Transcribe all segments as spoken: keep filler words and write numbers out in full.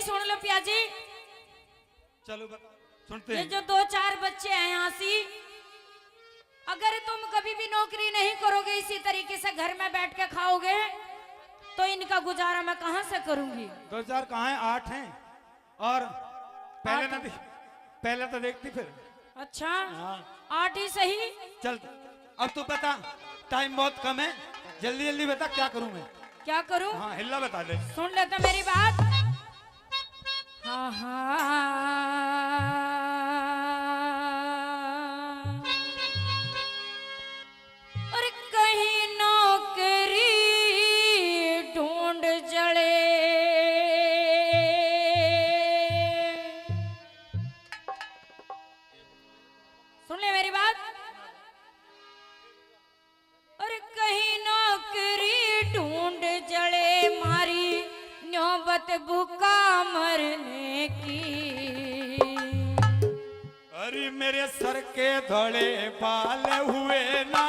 सुन लो पिया जी। चलो बता, सुनते ये हैं। जो दो चार बच्चे हैं यहाँ से, अगर तुम कभी भी नौकरी नहीं करोगे, इसी तरीके से घर में बैठ के खाओगे, तो इनका गुजारा मैं कहाँ से करूंगी? दो चार कहाँ हैं, आठ हैं। और पहले आठ ना हैं। देख, पहले तो देखती फिर। अच्छा, हाँ। आठ ही सही। चल, अब तू बता, टाइम बहुत कम है, जल्दी जल्दी बता, क्या करूं मैं? क्या करूं? हाँ, हिल्ला बता दे। सुन ले तो मेरी बात। हाँ, हाँ। और कहीं नौकरी ढूंढ जले। सुन ले मेरी बात। और कहीं नौकरी ढूंढ जले, मारी नौबत भूखा मरने की। अरे मेरे सर के धोले बाल हुए ना,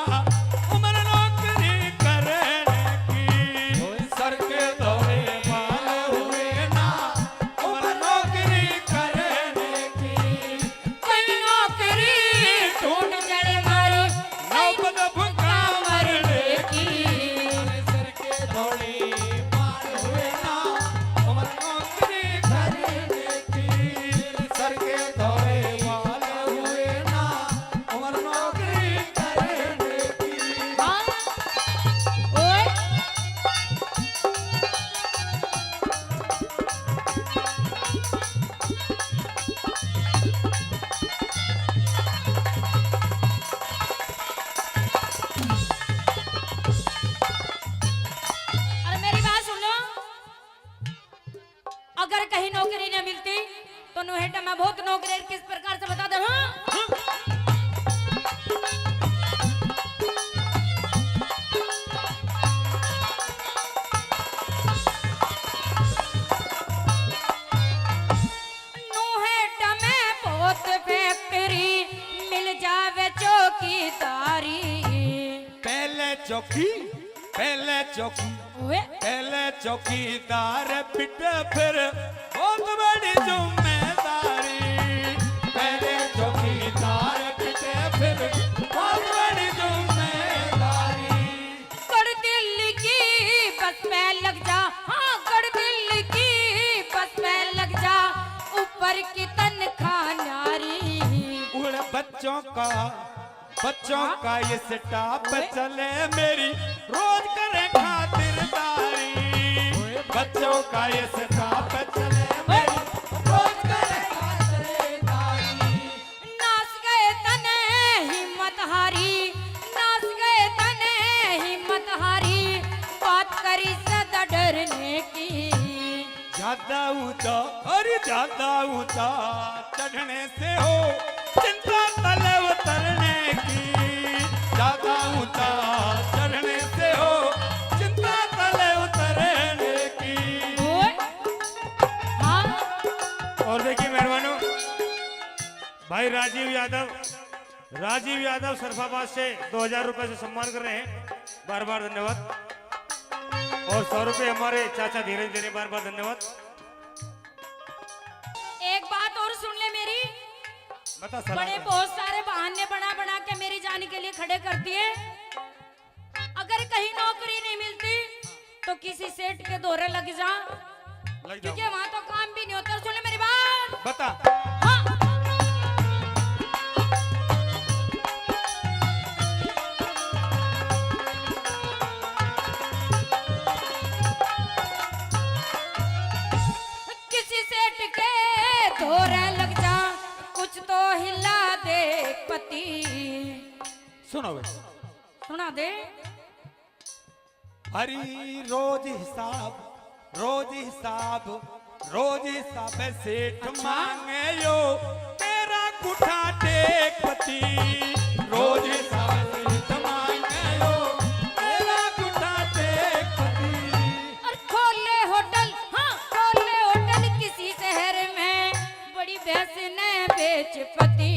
उम्र नौकरी करने की। सर के धोले बाल हुए ना, उम्र नौकरी करने की। कोई नौकरी ढूंढ जले, मारी नौबत भूखा मरने की। सर के धोले बाल हुए ना, उम्र नौकरी करने की। सर के धोले बाल हुए ना, उम्र नौकरी करने की। हाँ। ओए। अरे मेरी बात सुन लो, अगर कहीं नौकरी न मिलती तो नोएडा में बहुत नौकरी किस प्रकार से बता दे। हाँ? नोएडा में बहुत फैक्ट्री मिल जावे चौकीदारी। पहले चौकी, पहले चौकी, ओए। पहले चौकीदार पिटे फिर बहुत बड़ी जिम्मेदारी। पहले चौकीदार पिटे फिर बहुत बड़ी जिम्मेदारी। गढ़ दिल्ली की बस में लग जा, हाँ, गढ़ दिल्ली की बस में लग जा, ऊपर की तनख्वाह न्यारी। उड़ बच्चों का, बच्चों हाँ? का ये स्टाफ ओए। चले मेरी रोज करे खातिरदारी। बच्चों का ये स्टाफ चले ओए। मेरी रोज करे खातिरदारी। नास गए तने हिम्मत हारी, नास गए तने हिम्मत हारी, बात करी सदा डरने की। ज्यादा ऊंचा, अरे ज्यादा ऊंचा चढ़ने से हो चिंता तले उतरने की। ज्यादा ऊंचा चढ़ने से हो चिंता तले उतरने की। ओए। हाँ। और देखिए मेहरबानों, भाई राजीव यादव, राजीव यादव सरफाबाद से दो हज़ार रुपए से सम्मान कर रहे हैं, बार बार धन्यवाद। और सौ रुपए हमारे चाचा धीरज दे रहे हैं, बार बार धन्यवाद। एक बात और सुन ले मेरी। बता सलाह बड़े कर। बहुत सारे बहाने बना बना के मेरी जान के लिए खड़े कर दिए। अगर कहीं नौकरी नहीं मिलती तो किसी सेठ के धोरे लग जा, लग जाओ। क्योंकि वहां तो काम भी नहीं होता। और सुन ले मेरी बात। बता। हाँ। किसी सेठ के धोरे लग जा, कुछ तो हिला दे पति। सुनो बे। सुना दे। हरी रोज हिसाब, रोज हिसाब, रोज हिसाब सेठ अच्छा। मांगे यो, तेरा गुठा टेक पति। रोज हिसाब सेठ मांगे यो, तेरा गुठा टेक पति। और खोले होटल, हाँ, खोले होटल किसी शहर में, बड़ी भैंस ने बेच पति।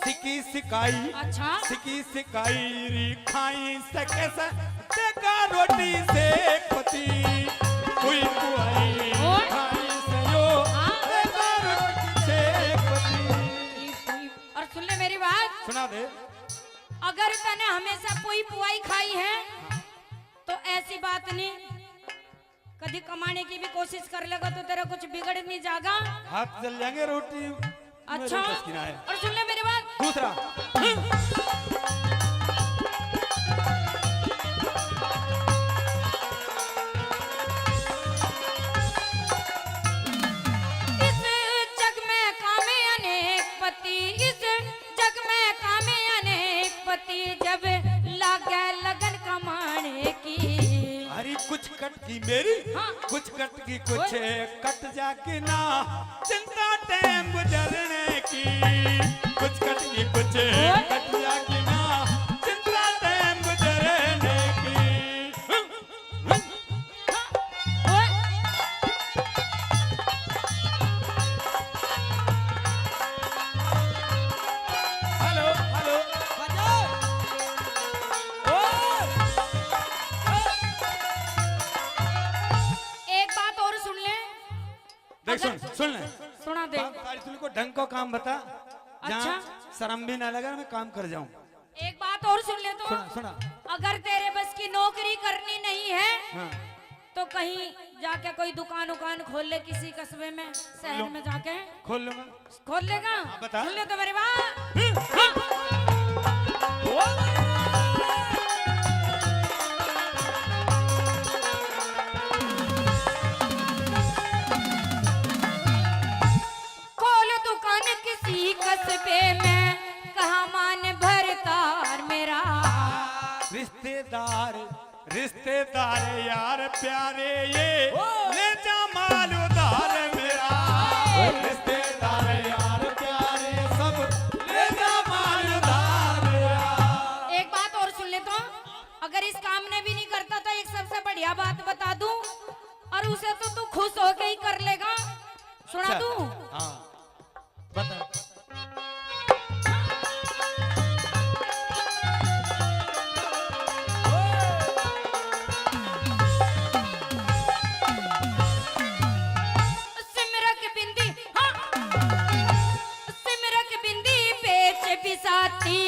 सिकी सिकाई, अच्छा। सिकी सिकाई री खाई सके से, देखा रोटी से पति। कोई बुआई ओए। खाई से यो, बात नहीं, कभी कमाने की भी कोशिश कर लेगा तो तेरा कुछ बिगड़ नहीं जाएगा। हाथ जल जाएंगे, रोटी मेरे अच्छा, बस की ना है। और सुन ले मेरी बात। दूसरा। इस जग में काम अनेक पति, इस जग में काम अनेक पति, जब लागे लगन कमाने की। अरे कुछ कट की मेरी, हाँ। कुछ कट की कुछ ओए। कट जा कि ना, चिंता टाइम गुजरने की। कुछ कट की कुछ ओए। कट जा कि ना, चिंता टाइम गुजरने की। ओए। Hello, hello. बजाओ। ओए। एक बात और सुन ले। देख, अगर सुन, सुन ले। सुना दे। काम सारी सुन को, ढंग को काम बता। जहाँ अच्छा। शर्म भी ना लगे, मैं काम कर जाऊं। एक बात और सुन ले तो। सुना, सुना। अगर तेरे बस की नौकरी करनी नहीं है, हाँ। तो कहीं जाके कोई दुकान उकान खोल ले किसी कस्बे में, शहर खोल लो। में जाके। खोल लूंगा। खोल लेगा? हाँ, बता। खोल ले तो मेरे बाप। खोल दुकान किसी कस्बे में, कहाँ मान भरतार मेरा। रिश्तेदार, रिश्तेदार, यार प्यारे, ये ओ! ले जा माल उधार मेरा। ओ! रिश्तेदार, यार प्यारे, सब ले जा माल उधार मेरा। एक बात और सुन ले तो, अगर इस काम ने भी नहीं करता तो एक सबसे बढ़िया बात बता दूं, और उसे तो तू खुश होके ही कर लेगा। सुना अच्छा। दूं? हाँ। बता। सिमरक बिंदी, हाँ। सिमरक बिंदी बेच बिसाती,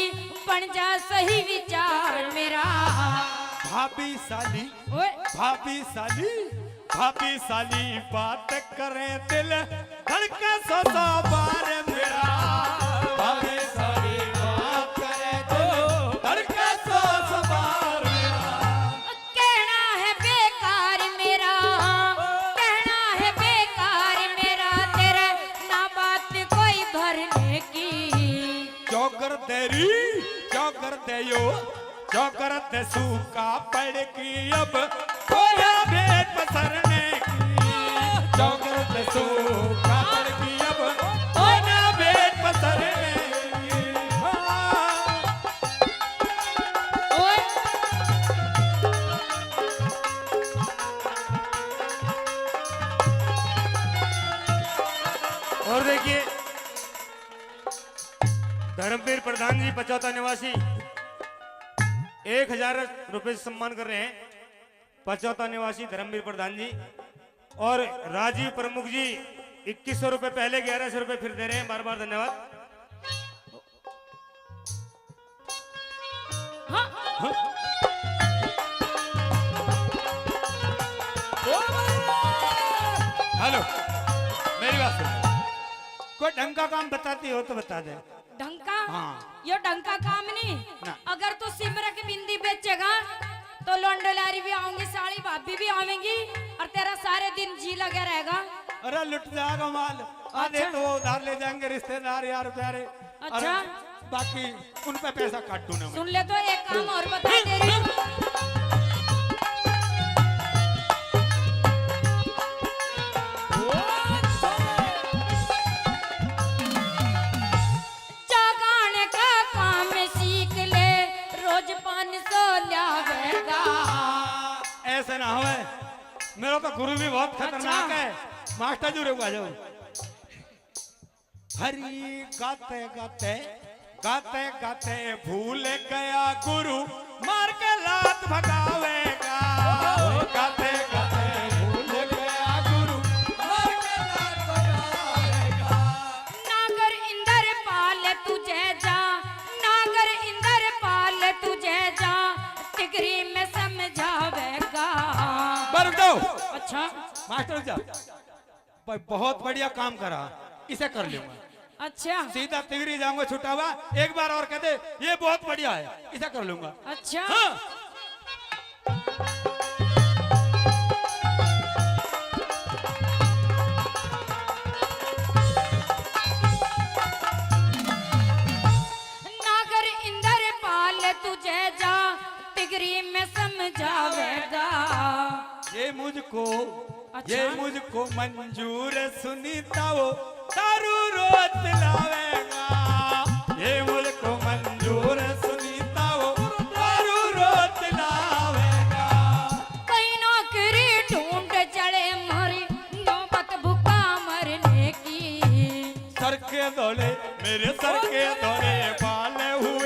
बन जा सही विचार मेरा। भाभी साली, ओए। भाभी साली, भाभी साली बात करे दिल धड़के सौ सौ बार मेरा। भाभी साली बात करे दिल धड़के सौ सौ बार मेरा। कहना है बेकार मेरा, कहना है बेकार मेरा, तेरे ना बात कोई भरने की। क्यों कर दे री, क्यों कर दे यो, क्यों कर दे सूखा पड़ की अब कोया बेट पसरने की। क्यों कर दे सूखा पड़ की अब कोया बेट पसरने की। ओए। और देखिए, धर्मवीर प्रधान जी, पचौता निवासी, एक हजार रुपए से सम्मान कर रहे हैं। पचौता निवासी धर्मवीर प्रधान जी और राजीव प्रमुख जी, इक्कीस सौ रुपए पहले, ग्यारह सौ रुपए फिर दे रहे हैं। बार बार धन्यवाद। हाँ। हेलो, मेरी बात सुन, कोई ढंग का काम बताती हो तो बता दे। ढंग का? हाँ। यो ढंग का काम नहीं। ना। अगर तू सिमरक बिंदी बेचेगा तो लौंडे लारी भी आऊंगी, साली भाभी भी आवेंगी और तेरा सारे दिन जी लगे रहेगा। अरे लुट जाएगा माल, आधे अच्छा। तो उधार ले जाएंगे रिश्तेदार यार प्यारे। अच्छा। और बाकी उन पे पैसा काटू ना मैं। सुन ले तो एक काम और बता दे रही हूँ। जागाण का काम सीख ले, रोज पाँच सौ ल्यावेगा। ऐसे ना होए, मेरा तो गुरु भी बहुत खतरनाक अच्छा। है। मास्टर जी, रुक आ जाओ। हरी गाते गाते, गाते गाते भूल गया गुरु, मार के लात भगावेगा। गाते गाते भूल गया गुरु, मार के लात भगावेगा। नागर इंदर पाल तुझे जा, नागर इंदर पाल तुझे जा, टिगरी में समझावेगा। रुक जाओ। अच्छा। मास्टर साहब, भाई, बहुत बढ़िया काम करा, इसे कर लूंगा। अच्छा। सीधा तिगरी जाऊंगा छुट्टा हुआ। एक बार और कह दे, ये बहुत बढ़िया है, इसे कर लूंगा। अच्छा। हाँ। नागर इंद्रपाल तुझे जा तिगरी में समझावेगा। ये मुझको, अच्छा। ये मुझको मंजूर सुनीता वो दारू रोज लावेगा। ये मुझको मंजूर सुनीता वो दारू रोज लावेगा। कहीं नौकरी ढूंढ चले मारी नौबत भूखा मरने की। सर के धोले, मेरे सर के धोले बाल हुए